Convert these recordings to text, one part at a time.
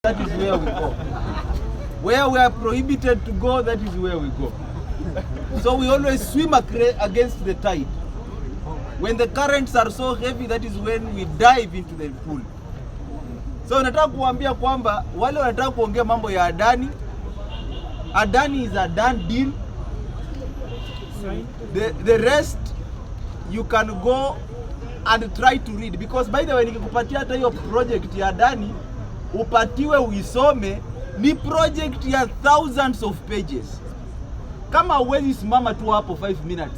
That is where we go. Where we are prohibited to go, that is where we go. So we always swim against the tide. When the currents are so heavy, that is when we dive into the pool. So nataka kuambia kwamba wale wanataka kuongea mambo ya Adani, Adani is a done deal. The rest you can go and try to read, because by the way, nikikupatia hata hiyo project ya Adani upatiwe uisome, ni project ya thousands of pages. Kama huwezi simama tu hapo 5 minutes,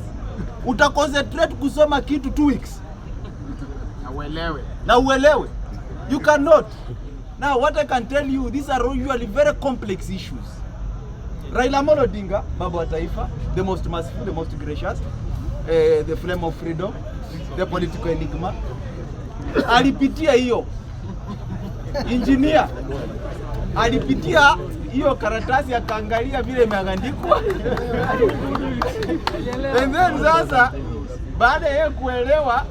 utaconcentrate kusoma kitu 2 weeks Na uelewe. Na uelewe? You cannot. Now, what I can tell you, these are usually very complex issues. Raila Amolo Odinga, baba wa taifa, the most merciful, the most gracious, the flame of freedom, the political enigma, alipitia hiyo, engineer alipitia hiyo karatasi, akaangalia vile imeandikwa, and then sasa baada ya yeye kuelewa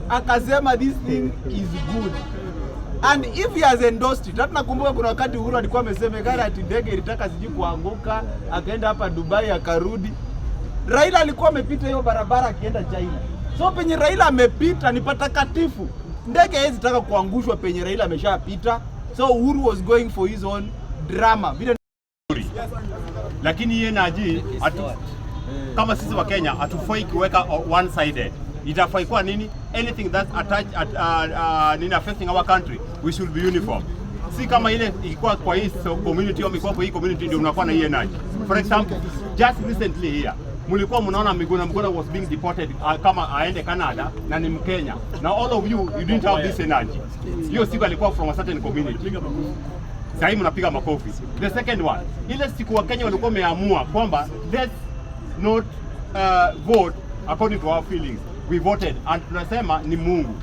akasema, "This thing is good." And if he has endorsed it, hata nakumbuka kuna wakati Uhuru alikuwa amesemekana ati ndege ilitaka sijui kuanguka, akaenda hapa Dubai, akarudi. Raila alikuwa amepita hiyo barabara akienda China. So penye Raila amepita ni patakatifu. Ndege haiwezi taka kuangushwa penye Raila ameshapita. So Uhuru was going for his own drama. Vile Lakini hii energy atu, kama sisi wa Kenya hatufai kuweka one sided. Itafai kuwa nini? Anything that attach at, nini, affecting our country, we should be uniform. Si kama ile ilikuwa kwa hii so community au ilikuwa kwa hii community ndio unakuwa na hii energy. For example, just recently here mlikuwa mnaona Miguna Miguna was being deported kama aende Canada na ni Mkenya. Now all of you, you didn't have this energy. Hiyo siku alikuwa from a certain community. Sasa hii mnapiga makofi. The second one, ile siku wa Kenya walikuwa wameamua kwamba let's not vote according to our feelings. We voted and tunasema ni Mungu.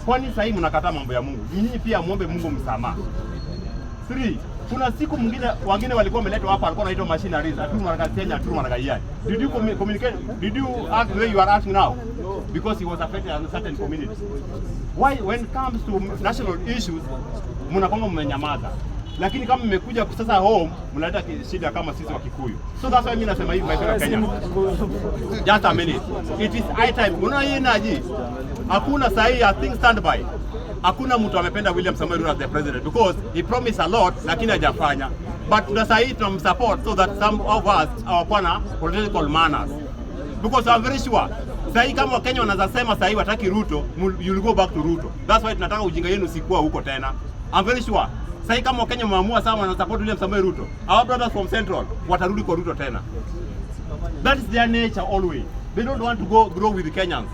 Kwani sasa hii mnakataa mambo ya Mungu? Nyinyi pia muombe Mungu msamaha. Three, kuna siku mwingine wengine walikuwa wameletwa hapa, walikuwa wanaitwa machineries, Aturu Maraga Aturu Maraga. Did you communicate? Did you act the way you are acting now? Because he was affected in a certain community. Why, when it comes to national issues, mnakwanga mmenyamaza? Lakini kama mmekuja sasa home, mnaleta shida kama sisi wa Kikuyu. So that's why mimi nasema hivi, my fellow Kenya. Just a minute. It is high time. Unaona hii energy? Hakuna sahi, I think stand by. Hakuna mtu amependa William Samoei Ruto as the president because he promised a lot lakini hajafanya. But tuna sahi tunamsupport so that some of us hawakuwa na political manners. Because I'm very sure sahi kama Wakenya wanaweza sema sahi wataki Ruto, you'll go back to Ruto. That's why tunataka ujinga yenu sikuwa huko tena. I'm very sure sahi kama Wakenya wameamua sana wana support William Samoei Ruto, our brothers from Central watarudi kwa Ruto tena. That is their nature always. They don't want to go grow with the Kenyans.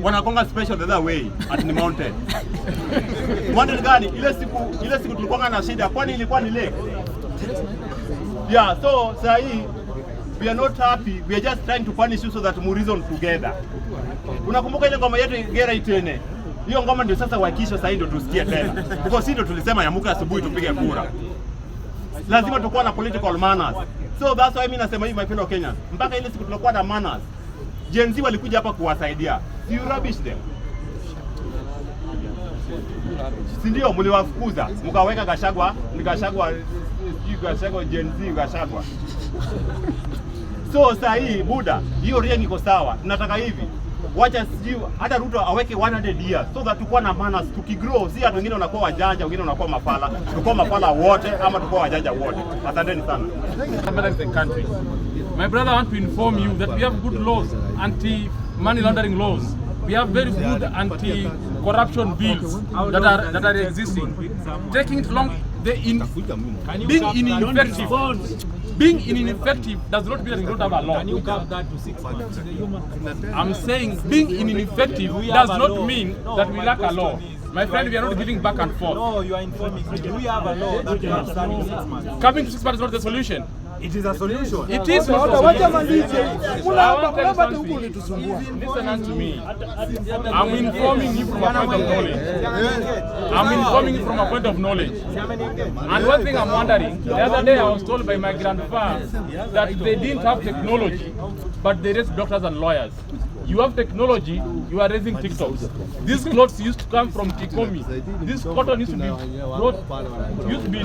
Wanakonga special the other way at the mountain. Mountain gani? Ile siku tulikuwa na shida, kwani ilikuwa ni lake? Yeah, so saa hii we are not happy. We are just trying to punish you so that we reason together. Unakumbuka ile ngoma yetu Gera Itene? Hiyo ngoma ndio sasa wakisho sasa ndio tusikie tena. Because si ndio tulisema yamuka asubuhi tupige kura. Lazima tukuwa na political manners. So that's why mimi nasema hivi, my fellow Kenyans, mpaka ile siku tunakuwa na manners. Gen Z walikuja hapa kuwasaidia. Si you rubbish them? Si ndio mliwafukuza mkaweka Gachagua, ni Gachagua, sijui Gachagua, Gen Z Gachagua. So saa hii buda, hiyo rieng iko sawa. Tunataka hivi. Wacha sijui hata Ruto aweke 100 years so that tukuwa na manners tukigrow, si hata wengine wanakuwa wajanja, wengine wanakuwa mafala. Tukuwa mafala wote ama tukuwa wajanja wote. Asanteni sana. Stabilize the country. My brother, I want to inform you that we have good laws, anti-money laundering laws. We have very good anti-corruption bills that are existing. Taking it long, the in, being ineffective, being ineffective does not mean that we don't have a law. Can you cap that to 6 months? I'm saying being ineffective We does have a not law. Mean No, that we my lack a question law. is, My you friend, are we are not giving back and forth. No, you are informing me. Do we have a law that you have started 6 months? Coming to 6 months is not the solution. It is a solution. It is not the Wacha solution. malize. Mulamba huku ulitusumbua. Listen unto me. I'm informing you from a point of knowledge. I'm informing you from a point of knowledge. And one thing I'm wondering, the other day I was told by my grandfather that they didn't have technology, but they raised doctors and lawyers. You have technology, you are raising TikToks. These clothes used to come from Tikomi. This cotton used to be brought, used to be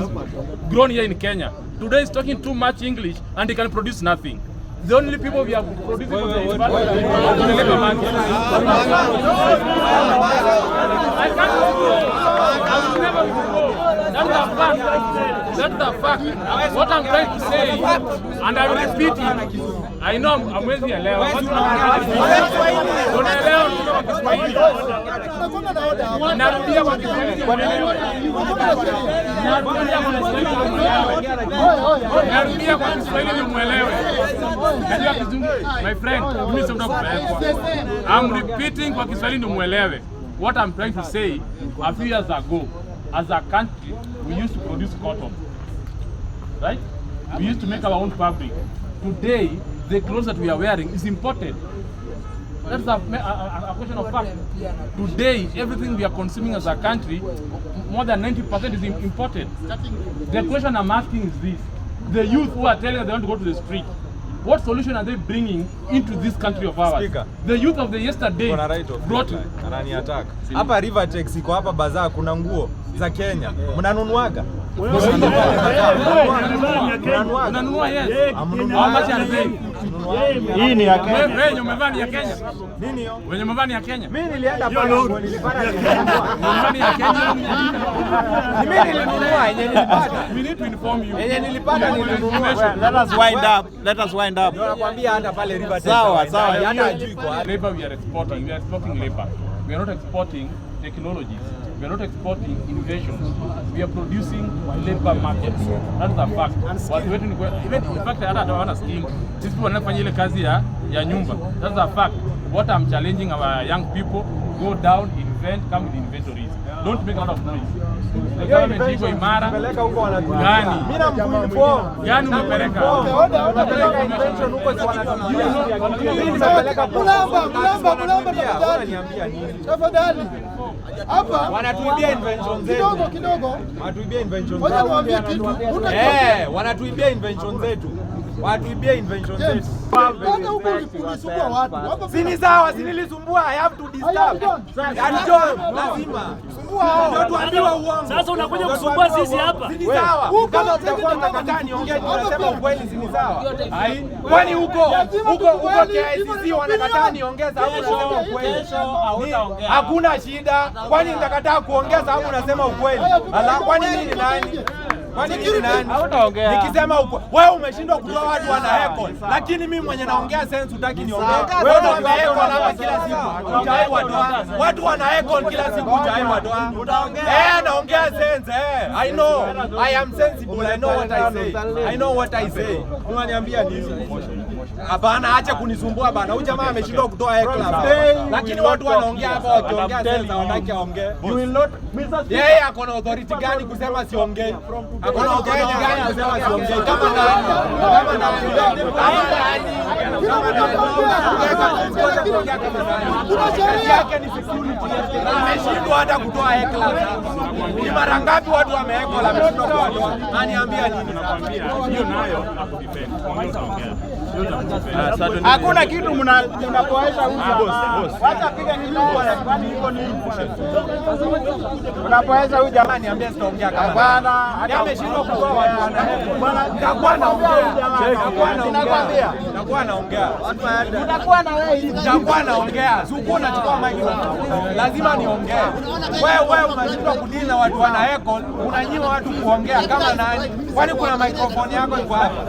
grown here in Kenya. Today is talking too much English and he can produce nothing. The only people we are producing for the environment are the labor market. I can't withdraw. I will never withdraw. That's the fact. That's the fact. What I'm trying to say, and I will repeat it. I know hamwezi elewa. Unaelewa kwa Kiswahili. Narudia kwa Kiswahili muelewe. Narudia kwa Kiswahili muelewe. Narudia kwa Kiswahili muelewe. Najua Kizungu, my friend, mimi sio mtu wa kupelekwa. I'm repeating kwa Kiswahili ndio muelewe. What I'm trying to say, a few years ago, as a country, we used to produce cotton. Right? We used to make our own fabric. Today, the clothes that we are wearing is imported. That's a question of fact. Today, everything we are consuming as a country, more than 90% is imported. The question I'm asking is this. The youth who are telling us they want to go to the street, what solution are they bringing into this country of ours? Speaker. The youth of the yesterday Kuna right of brought reply. Anani attack. Hapa Rivertex iko hapa bazaar, kuna nguo za Kenya. Mnanunuaga? Mnanunuaga? Unanunua, yes. How much are they? Hii ni ya Kenya. Wewe umevaa ni ya Kenya. Nini hiyo? Wenye umevaa ni ya Kenya. Mimi nilienda pale nguo nilipata nilinunua. Umevaa ni ya Kenya. Ni mimi nilinunua yenye nilipata. We need to inform you. Yenye nilipata nilinunua. Let us wind up. Let us wind up. Ndio nakwambia hata pale Rivertex. Sawa, sawa. Hata hajui kwa wapi. Labor we are exporting. We are exporting labor. We are not exporting technologies. We are not exporting innovations. We are producing labor markets. That's a fact. Watu wetu ni even in fact hata hawana skill. These people wanafanya ile kazi ya nyumba. That's a fact. What I'm challenging our young people, go down, invent, come with inventories. Don't make a lot of noise. The government iko imara. Peleka huko wanatuibia. Gani? Mimi namkuinform. Gani umepeleka? Napeleka invention huko si wanatuibia. Mimi nimepeleka Mulamba, Mulamba, Mulamba, tafadhali. Wananiambia nini? Tafadhali. Hapa Wanatuibia invention zetu. kidogo kidogo. Wanatuibia invention Ngoja zetu. niwaambie kitu. Eh, wanatuibia invention zetu. Wanatuibia invention James, zetu. hata huko ulisumbua watu. Hapa Si ni sawa, si nilisumbua, I have to disturb. And John, lazima. Ndio tuambiwe uongo. Sasa unakuja kusumbua sisi hapa. Si ni sawa. Huko Kama sisi mtakuwa ndio mnakataa niongee, hapa tunasema pia. ukweli, si ni sawa? Kwani huko Lazima huko huko tukubali, KICC hivyo wanakataa ndio niongee sababu Kesho, unasema ukweli? kesho Hakuna shida. Kwani nitakataa kuongea sababu unasema ukweli? Ala, kwani mimi ni nani? Kwani mimi ni nani? Nikisema ukweli, wewe umeshindwa kutoa watu wana heckle, lakini mimi mwenye naongea sense hutaki niongee. Wewe wana heckle hapa kila siku, hujai watoa. Watu wana heckle kila siku, hujai watoa. Eh, naongea sense eh. I know. I am sensible. I know what I say. I know what I say. Unaniambia nini? Hapana, acha kunisumbua bana. Huyu jamaa ameshindwa kutoa heckle hapa. Lakini watu wanaongea hapa wakiongea sense hawataki aongee. Yeye ako na authority gani kusema siongei? Ako na authority gani kusema siongei? Kama nani? Kama nani? Kama nani? Kama nani? Kuongea kama nani? Kuna sheria. Yake ni security. Ameshindwa hata kutoa heckle hapa. Ni mara ngapi watu wameheckle ameshindwa kuwatoa? Aniambia nini sasa? Hiyo nayo nakudefend. Ongea utaongea. Hiyo utakudefend. Hakuna kitu mnapoesha huyu boss. Wacha piga kitu kwani iko nini? Unapoesha huyu jamaa Niambie sitaongea kama hapana, hata ameshindwa kutoa watu wana Nitakuwa naongea. Nitakuwa naongea. Nitakuwa naongea. Utakuwa na wewe hivi. Nitakuwa naongea. Si uko unachukua microphone. Lazima niongee. Wewe unashindwa kudeal na watu wana heckle, unanyima watu kuongea kama nani? Kwani kuna microphone yako iko hapa?